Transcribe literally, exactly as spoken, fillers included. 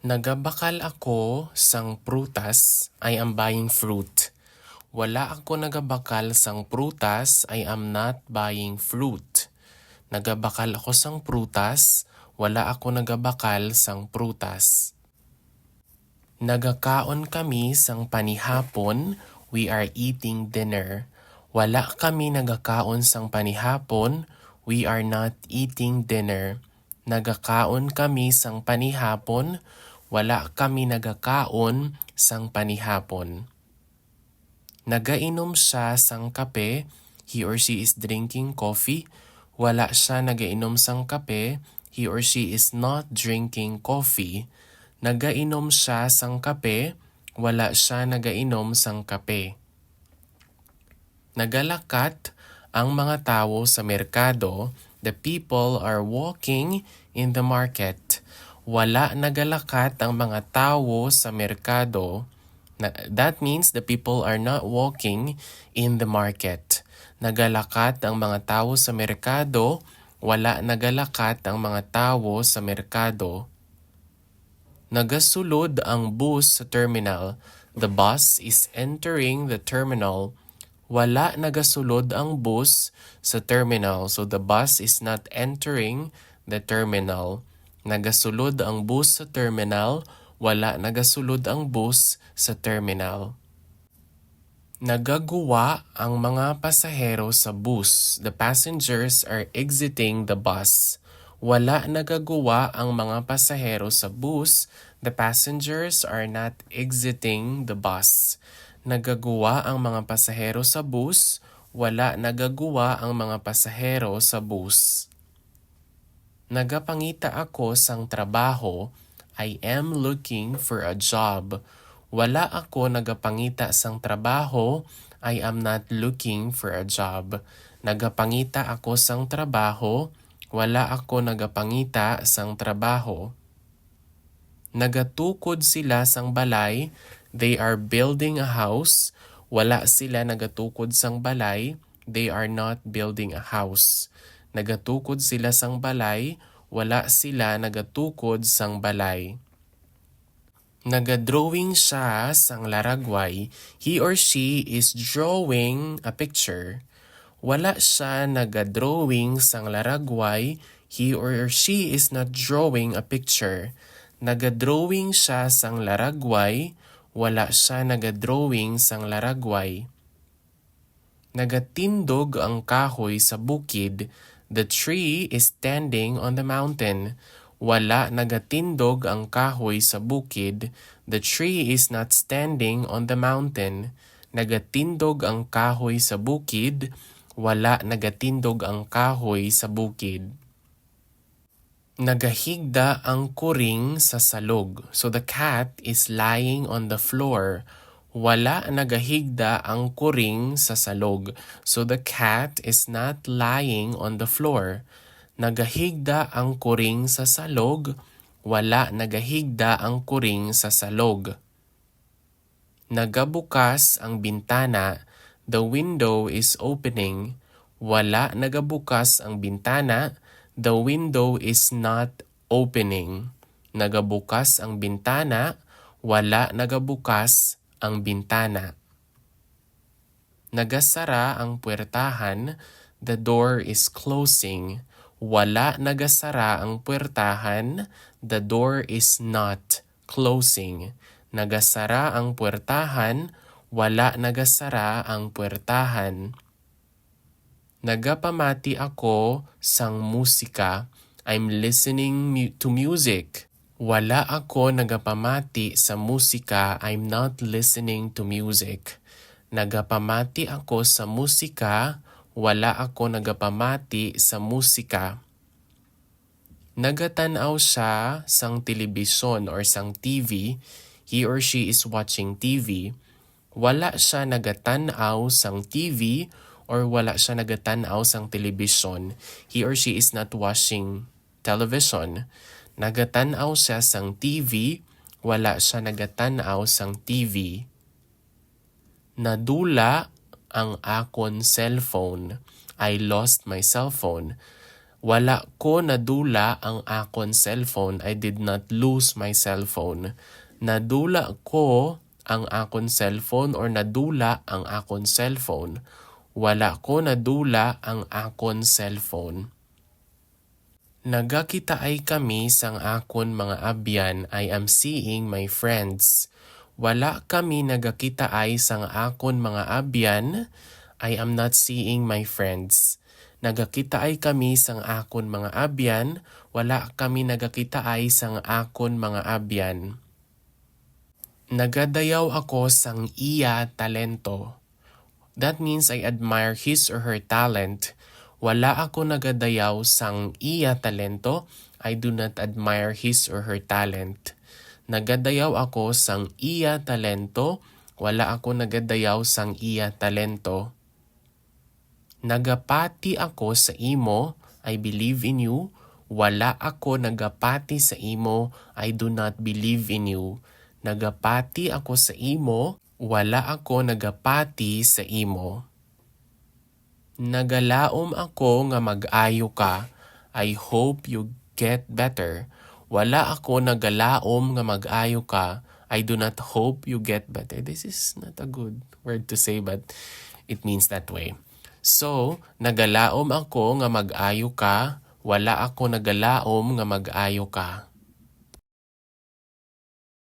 Nagabakal ako sang prutas. I am buying fruit. Wala ako nagabakal sang prutas. I am not buying fruit. Nagabakal ako sang prutas. Wala ako nagabakal sang prutas. Nagakaon kami sang panihapon. We are eating dinner. Wala kami nagakaon sang panihapon. We are not eating dinner. Nagakaon kami sang panihapon. Wala kami nagakaon sang panihapon. Nagainom siya sang kape. He or she is drinking coffee. Wala siya nagainom sang kape. He or she is not drinking coffee. Nagainom siya sang kape. Wala siya nagainom sang kape. Nagalakat ang mga tawo sa merkado. The people are walking in the market. Wala nagalakat ang mga tawo sa merkado. Na, that means the people are not walking in the market. Nagalakat ang mga tawo sa merkado. Wala nagalakat ang mga tawo sa merkado. Nagasulod ang bus sa terminal. The bus is entering the terminal. Wala nagasulod ang bus sa terminal. So the bus is not entering the terminal. Nagasulod ang bus sa terminal. Wala nagasulod ang bus sa terminal. Nagaguwa ang mga pasahero sa bus. The passengers are exiting the bus. Wala nagaguwa ang mga pasahero sa bus. The passengers are not exiting the bus. Nagaguwa ang mga pasahero sa bus. Wala nagaguwa ang mga pasahero sa bus. Nagapangita ako sang trabaho. I am looking for a job. Wala ako nagapangita sang trabaho. I am not looking for a job. Nagapangita ako sang trabaho. Wala ako nagapangita sang trabaho. Nagatukod sila sang balay. They are building a house. Wala sila nagatukod sang balay. They are not building a house. Nagatukod sila sang balay. Wala sila nagatukod sang balay. Nagadrawing siya sang laragway. He or she is drawing a picture. Wala siya nagadrawing sang laragway. He or she is not drawing a picture. Nagadrawing siya sang laragway. Wala siya nagadrawing sang laragway. Nagatindog ang kahoy sa bukid. The tree is standing on the mountain. Wala nagatindog ang kahoy sa bukid. The tree is not standing on the mountain. Nagatindog ang kahoy sa bukid. Wala nagatindog ang kahoy sa bukid. Nagahigda ang kuring sa salog. So the cat is lying on the floor. Wala nagahigda ang kuring sa salog. So the cat is not lying on the floor. Nagahigda ang kuring sa salog. Wala nagahigda ang kuring sa salog. Nagabukas ang bintana. The window is opening. Wala nagabukas ang bintana. The window is not opening. Nagabukas ang bintana. Wala nagabukas ang bintana. Nagasara ang puwertahan. The door is closing. Wala nagasara ang puwertahan. The door is not closing. Nagasara ang puwertahan. Wala nagasara ang puwertahan. Nagapamati ako sang musika. I'm listening mu-, to music. Wala ako nagapamati sa musika. I'm not listening to music. Nagapamati ako sa musika. Wala ako nagapamati sa musika. Nagatan-aw siya sang telebisyon or sang T V. He or she is watching T V. Wala siya nagatan-aw sang T V or wala siya nagatan-aw sang telebisyon. He or she is not watching television. Nagatan-aw siya sang T V. Wala siya nagatan-aw sang T V. Nadula ang akon cellphone. I lost my cell phone. Wala ko nadula ang akon cellphone. I did not lose my cellphone. Nadula ko ang akon cellphone or nadula ang akon cellphone. Wala ko nadula ang akon cellphone. Nagakitaay kami sang akon mga abyan. I am seeing my friends. Wala kami nagakitaay sang akon mga abyan. I am not seeing my friends. Nagakitaay kami sang akon mga abyan. Wala kami nagakitaay sang akon mga abyan. Nagadayaw ako sang iya talento. That means I admire his or her talent. Wala ako nagadayaw sang iya talento. I do not admire his or her talent. Nagadayaw ako sang iya talento. Wala ako nagadayaw sang iya talento. Nagapati ako sa imo. I believe in you. Wala ako nagapati sa imo. I do not believe in you. Nagapati ako sa imo. Wala ako nagapati sa imo. Nagalaom ako nga mag-ayo ka. I hope you get better. Wala ako nagalaom nga mag-ayo ka. I do not hope you get better. This is not a good word to say, but it means that way. So, nagalaom ako nga mag-ayo ka. Wala ako nagalaom nga mag-ayo ka.